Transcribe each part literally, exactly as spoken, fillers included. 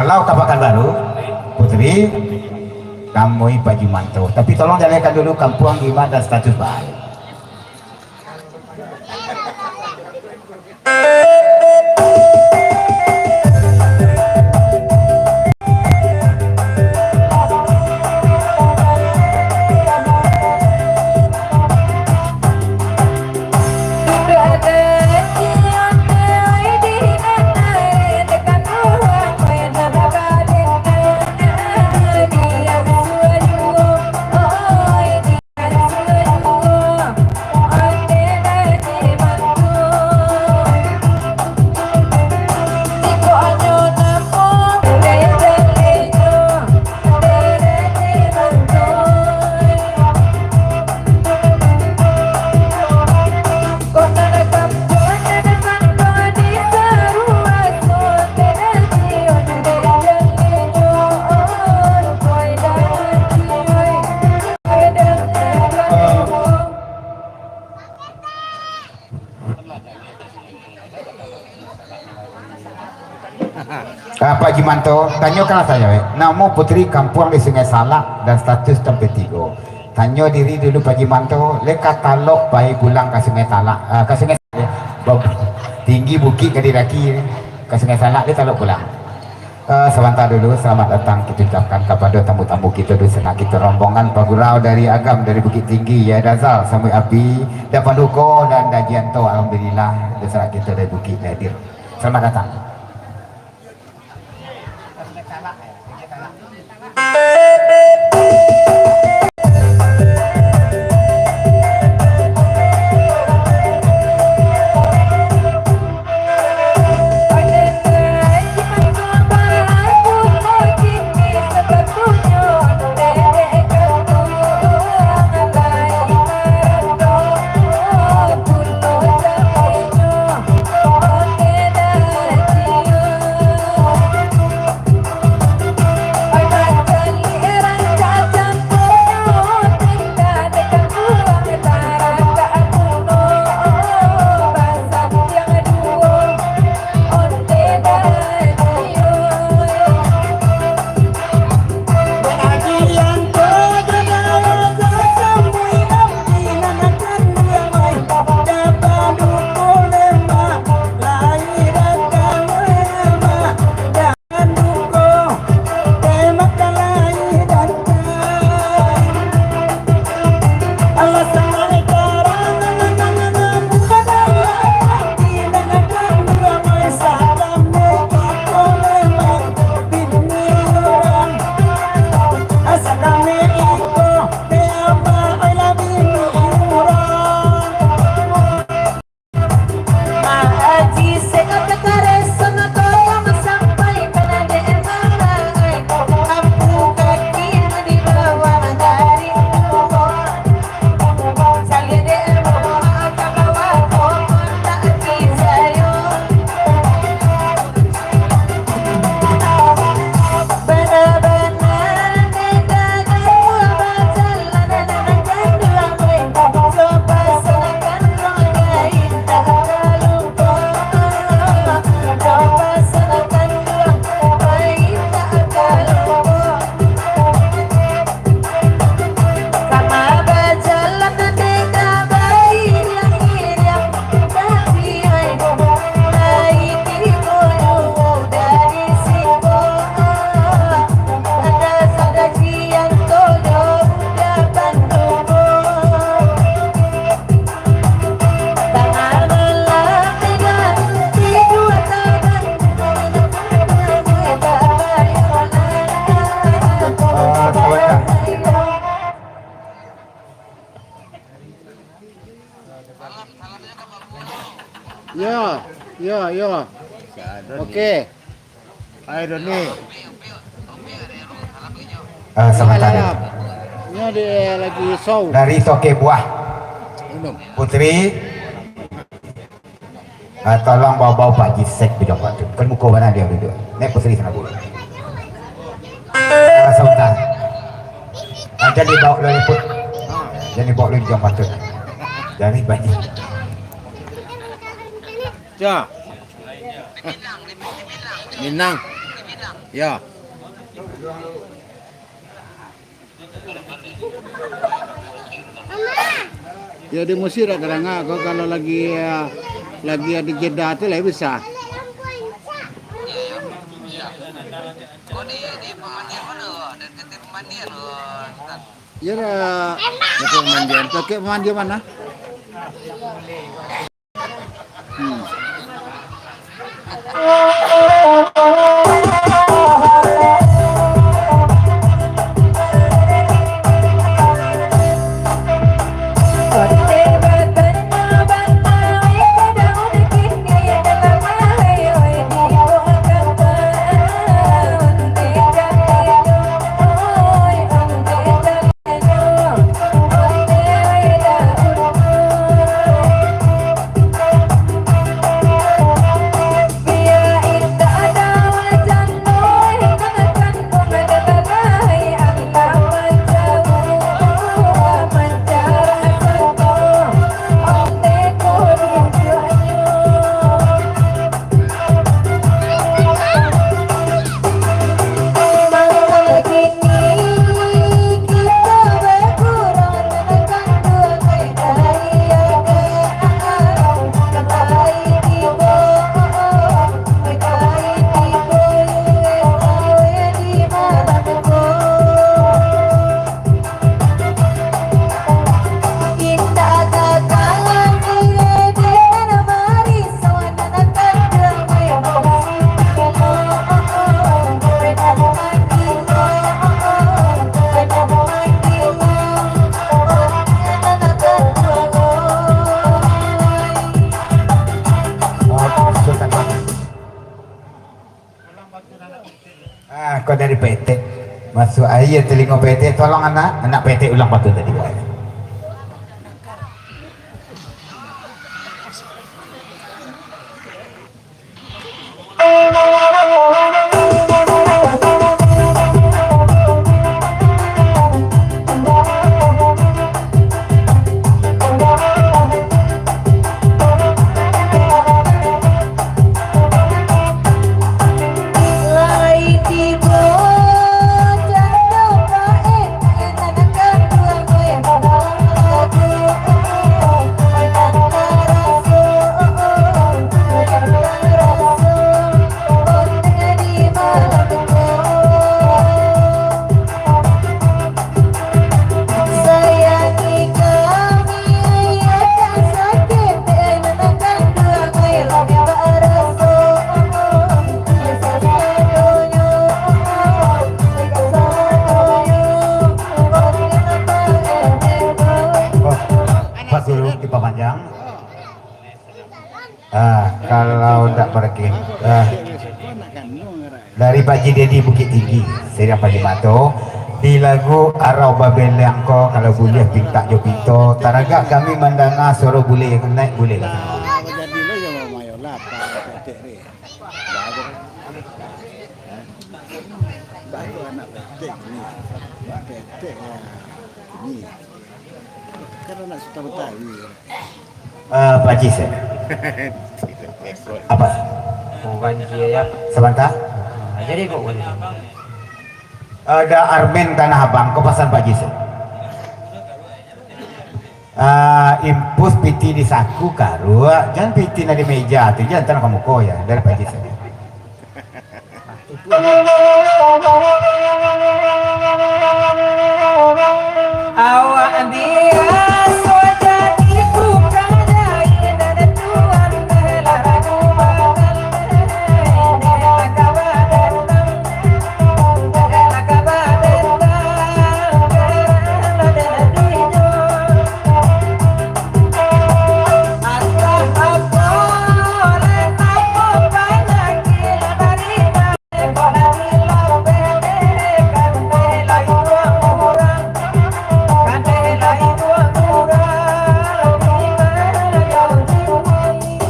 Kalau ka Pakanbaru, Putri, tamui Pak Jumanto. Tapi tolong jalehkan dulu kampuang, jimat, dan status baik. Ah, Pak Jumanto, tanyokanlah sajo, eh. Namo Putri kampuang di Sungai Salak dan status tampek tigo. Tanyo diri dulu, Pak Jumanto, lai ka talok pai pulang ka Sungai Salak, ah, ka Sungai Salak, eh. Ba-, tinggi bukik ka didaki, eh. Ka Sungai Salak lai talok pulang. Eh, sabanta dulu, selamat datang kito ucapkan kapado tamu-tamu kito, dunsanak kito, rombongan pagurau dari Agam, dari Bukittinggi, Yaya Dazal, Samuik Api, Da Panduko, dan Da Jianto, alhamdulillah, dunsanak kito dari Bukik lah hadir. Selamat datang. Yo, yo, yo. Oke. Ayo, Doni. Ah, sabanta. Nyo di lagi show. Dari Toke Buah. Minum. Putri. Ah, tolong bawa-bawa Pak Haji Sek Bujang Patut. Kan muko bana dia duduak. Nek Putri sana dulu. Ah, sabanta. Ah, jan dibawa dulu, Put. Jan dibawa dulu Bujang Patut. Dari Pak Haji. Ya. Minang. Ya. Ya, di Mesir dak kadanga ko, kalau lagi, eh, lagi ado jeda tu lah bisa. Iyo, dak. Pakai pemandian. Pakai pemandian mana? Hmm. Ah, kau dari Petek. Masuk aia telingo Petek. Tolong anak, anak Petek ulang patun tadi. Oh, Pak Guru dipapanjang. Ah, kalau ndak baraki, ah, dari Pak Haji Dedi Bukittinggi, Siriang Palimato, di lagu Arau Babeleng ko, kalau buliah pintak jo pinto, taragak kami mandanga suaro bule, naik bule. Kan anak Sutan Betawi. Eh, Pak Haji, saya. Apa? Bukan dia, ya. Sabanta. Ah, jadi kok boleh. Ada Armen Tanah Abang, kau pasan Pak Haji, saya. Ah, impus piti di saku karuak, jan piti nan di meja tu, jan tanah kamuko ya, dari Pak Haji, saya.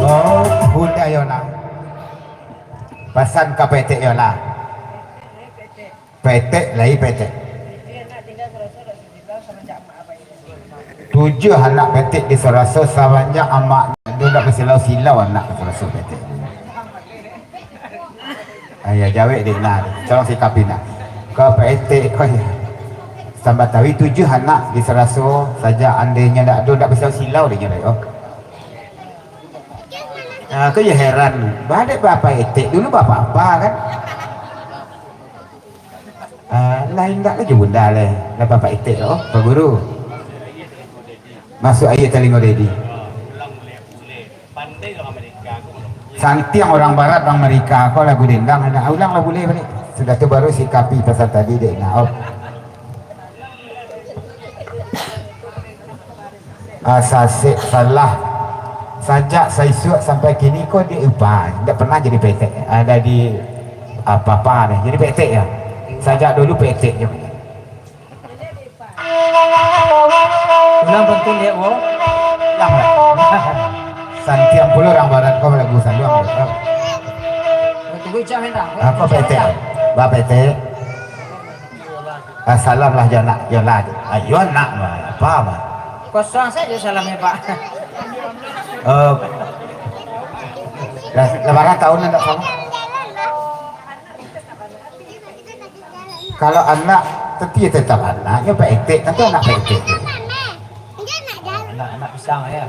Oh, Bunda Yona. Pasan ka Petek Yona. Petek, lai Petek. Tujuah anak Petek di Saraso, sabanyak amak tu ndak basilau-silau anak di Saraso Petek. Ai, Ya, jawek dek nah, tolong sikapi nah. Ko Pak Etek ko ya. Sambah tawi tujuah anak di Saraso, sajak andainyo ndak ado, ndak bisa silau dek nyo lai, oh. Ah, ko ya heran, baliak Bapak Etek dulu Bapak apa kan? Ah, lain ndak lagi bunda leh, lah Bapak Etek, oh, Pak Guru. Masuk aia talingo Dedi. Santiang urang barat, urang Amerika, ko lagu dendang, nak ulang lah buleh baliak. Sudah tu baru sikapi pasal tadi, dek nak, oh. Ah, sasek salah. Sajak saisuak sampai kini ko dia upah, ndak pernah jadi P T, ada di apa-apa deh, jadi P T ya. Sajak dulu P T je. Ulang pantun dia, wo. Ulang lah. Santiang pulo urang barat ko lagu saluang. Tunggu Icah minta. Apa P T? Ba P T. Ah, salam lah jo anak, yo lah. Ayo anak mah, apa mah? Kosong sajo salamnyo, Pak. Eh, lah, lah bara taun ndak samo? Kalau anak, tetap, tetap anak, nyo Pak Etek, tentu anak Pak Etek. Anak, anak pisang ya.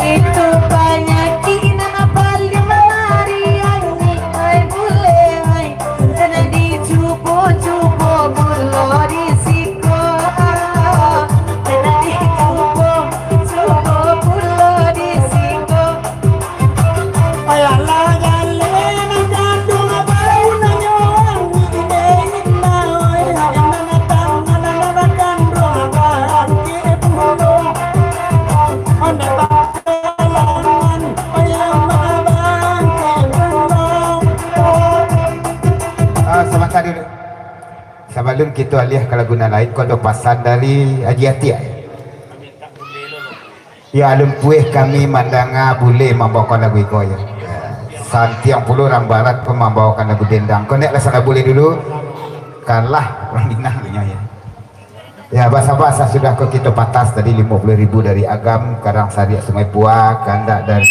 Itu panyakik nan paling mamariang ni, ai buleh ai. Nan dicubo-cubo pulo di siko, nan dicubo-cubo pulo di siko. Ah, samantaro dulu. Sabalun kito aliah ka lagu nan lain, ko ado pasan dari Haji Atiak. Yo, alun pueh kami mandanga buleh mambaokan lagu iko, yo. Santiang pulo urang barat ko mambaokan lagu dendang. Konek lah salah buleh dulu. Kalah urang Minang inyo, yo. Ya, basa-basa sudah ko kito patas tadi limo puluah ribu dari Agam, Karang Sariak, Sungai Pua, kandak dari